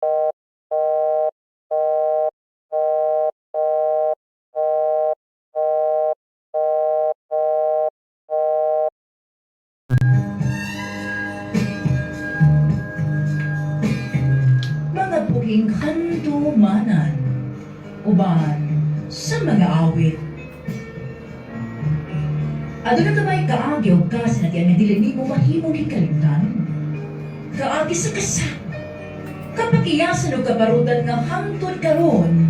Mga buhing handumanan, uban sa mga awit. Aduna ka ba'y kaagi o kasinatian nga dili nimo mahimong hikalimtan? Kaagi sa kasa, kapakiyasan o kabarutan nga hangtod karon,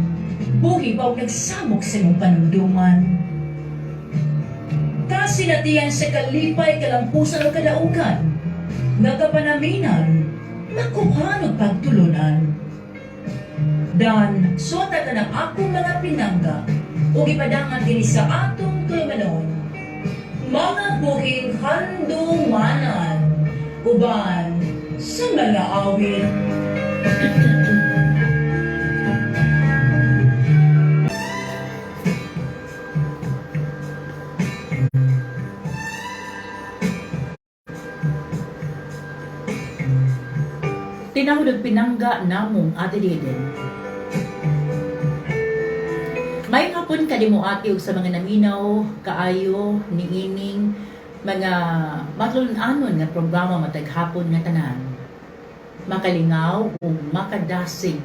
buhi pa og nagsamok sa imong panumduman. Kasinatian sa kalipay, kalampusan o kadaugan, nga kapanaminan, makuhan og pagtulunan. Dan, suwata ka ng akong mga pinangga, ug ipadangan kini sa atong tulumanon. Mga buhing handumanan, uban sa mga awit. Tinawag og pinangga namong Ate Deden. May hapon kanimo, ate, ug sa mga naminaw kaayo niining mga matulun-anon nga programa matag hapon nga tanan. Makalingaw ug makadasig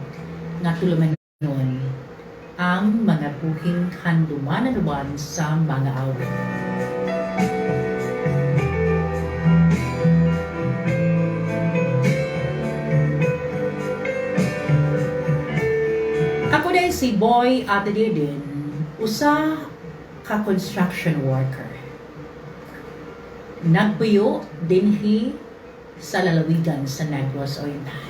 nga tulumanon ang mga buhing handumanan uban sa mga awit. Ako diay si Boy Ate Deden, usa ka construction worker. Nagpuyo dinhi sa lalawigan sa Negros Oriental.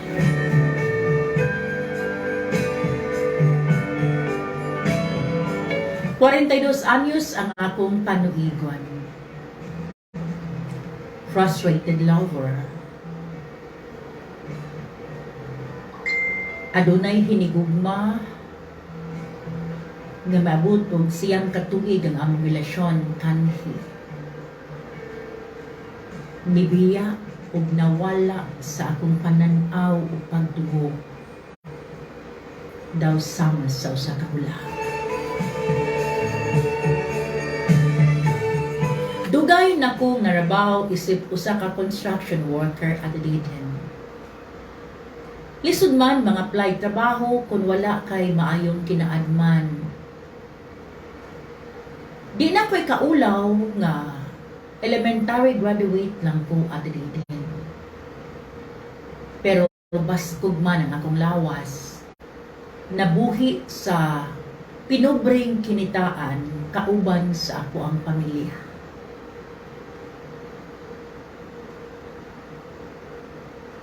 42 anyos ang akong panuigon. Frustrated lover. Adunay hinigugma nga maabot og 9 ka tuig ang among relasyon kanhi. Nibiya ug nawala sa akong panan-aw ug pagdugo daw sama sa usa ka hula. Dugay na ko narabaw isip usa ka construction worker at Deden. Lisod man mga apply trabaho kung wala kay maayong kinaadman. Di na ko'y kaulaw nga elementary graduate lang ko, Ate Deden. Pero baskog man ang akong lawas. Nabuhi sa pinobreng kinitaan kauban sa ako ang pamilya.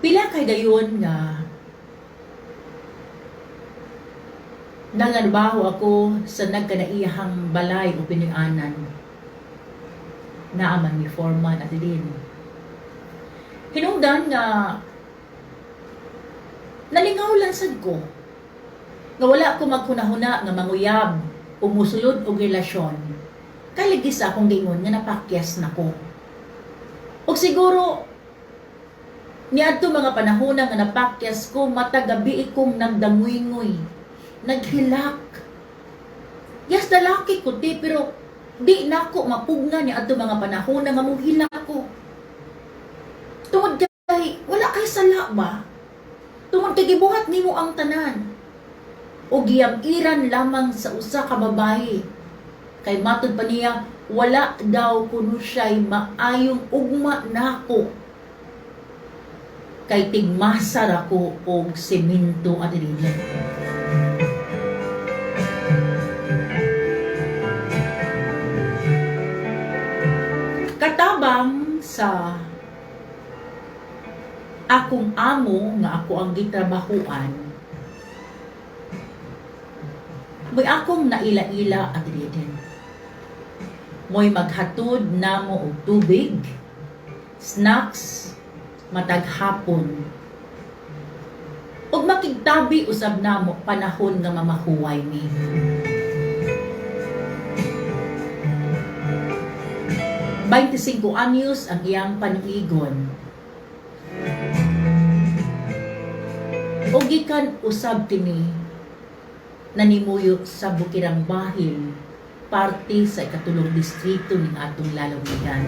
Pila kay gayon nga nanganbaho ako sa nagkanaiyahang balay o Pinoy-anan. Naaman ni foreman at din. Hinungdan nga nalingaw lang sad ko. Nga wala ko maghuna-huna nga manguyab o musulod og relasyon. Kay lagi sa akong giingon nga napakyas na ko. Og siguro niadto mga panahon nga napakyas ko, matag gabi kong nagdanguy-nguy, naghilak. Yes, lalaki ko ti, pero di nako mapugnan ni adto mga panahon nga muhilak ko. Tungod kay wala kay sala ba? Tungod kay gibuhat nimo ang tanan. O giyam-iran lamang sa usa ka babae. Kay matud pa niya, wala daw kuno siya'y maayong ugma nako. Kay tigmasar ako og semento at linya. Katabang sa akong amo nga ako ang gitrabahuan, may akong naila-ila at din. Mo'y maghatod namo og tubig, snacks, matag hapon. Ug makigtabi usab namo panahon nga mamahuway mi. 25 anyos ang iyang panuigon. O gikan usab kini nanimuyo sa Bukirang Bahil, parte sa ikatulong distrito ning atong lalawigan.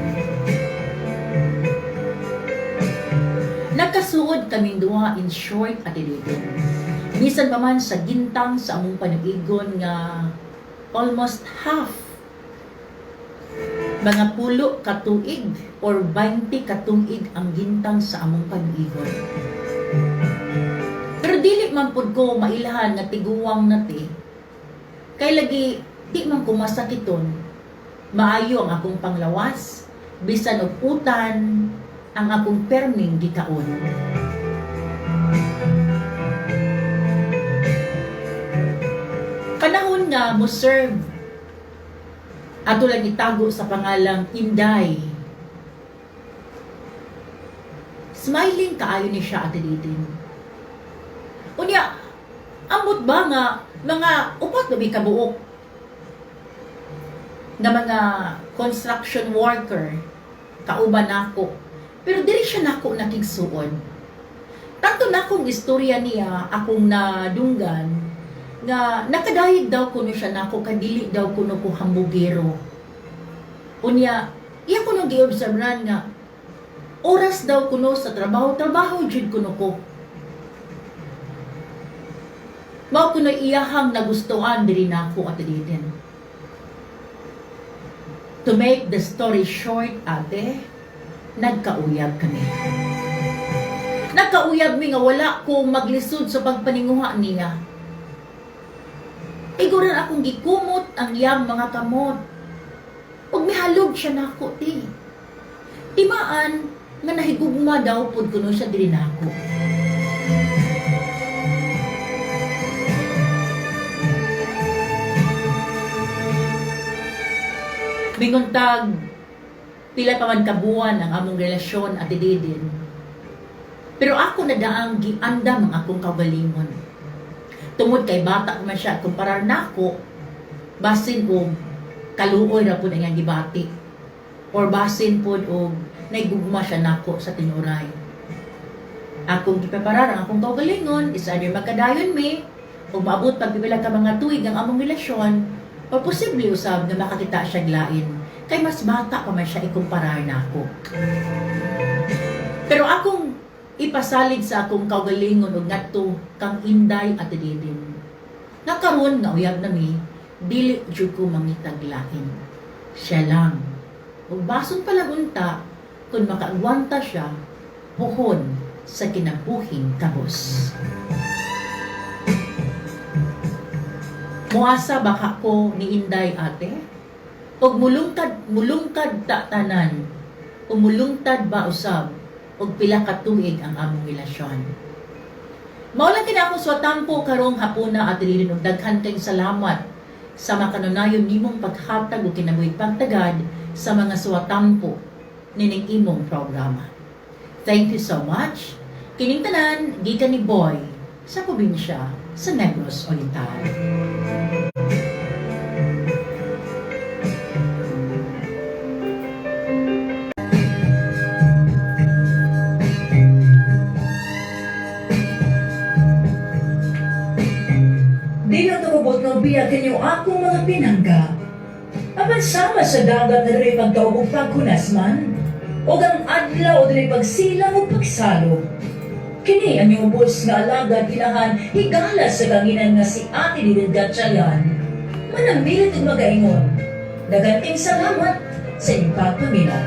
Nakasuod kaming duha, in short, Ate Didin. Bisan pa man sa gintang sa among panuigon nga almost half, mga 10 ka tuig or 20 ka tuig ang gintang sa among panuigon. Pero dili man pud ko mailhan nga tiguwang na ti. Kay lagi di man ko masakiton. Maayo ang akong panglawas, bisan og utan ang akong perming gikaon. Panahon nga mo serve, ato lang itago sa pangalang Inday. Smiling kaayo ni siya, Ate Didin. Unya, ambot ba nga mga upat ba kabuok nga mga construction worker kauban nako. Pero diri siya nako nakigsuon. Tanto nakong istorya niya akong nadunggan nga nakadayeg daw kuno siya nako kay dili daw kuno ko hambugero. Unya, iya kuno giobserbahan nga oras daw kuno sa trabaho, trabaho jud kuno ko. Mao kuno iyahang nagustuhan diri nako, Ate Diden. To make the story short, ate, nagkauyab kami. Nagkauyab mi nga wala ko maglisod sa pagpaninguha niya. Iguran akong gikumot ang iyang mga kamot. Ug mihalog siya nako, ti. Timaan nga nahigugma daw pod kuno siya diri nako. Minguntag, pila pa man kabuan ang among relasyon, Ate Didin. Pero ako na daang giandam ang akong kaugalingon. Tungod kay bata man siya kumparar nako, basin og kaluoy ra pud ang iyang gibati or basin pud og naigugma siya nako sa tinuray. Akong gipreparar ang akong kaugalingon is either magkadayon mi o maabot pag pipila ka mga tuig ang among relasyon o posible usab nga makakita siya lain kay mas bata pa man siya ikumparar nako. Pero akong ipasalig sa akong kaugalingon og ngadto kang Inday, Ate Didin, nga karon nga uyab nami, dili jud ko mangitag lain. Siya lang. Ug bason pa lang unta kung makaagwanta siya puhon sa kinabuhing kabos. Muasa baka ko ni Inday, ate? Og mulungkad, mulungkad ta tanan. O mulungtad ba usab og pila ka tuig ang among relasyon. Mao lang kini akong swatampo karong hapuna, Ate Lilin, ug daghan kayong salamat sa makanunayon nimong paghatag og kinabuhing pagtagad sa mga swatampo nining imong programa. Thank you so much. Kining tanan gikan ni Boy sa probinsya sa Negros Oriental. Di lang tumubot ng biya kanyo akong mga pinangga. Apan sama sa dagat na diri pagdaog ug paghunas man, ug ang adlaw diri pagsilang ug pagsalog. Kini ang inyong ubos nga alagad inahan higala sa kanginan nga si Ate Didin Gatchalian. Manamilit ug magaingon. Daghang salamat sa inyong pagpaminaw.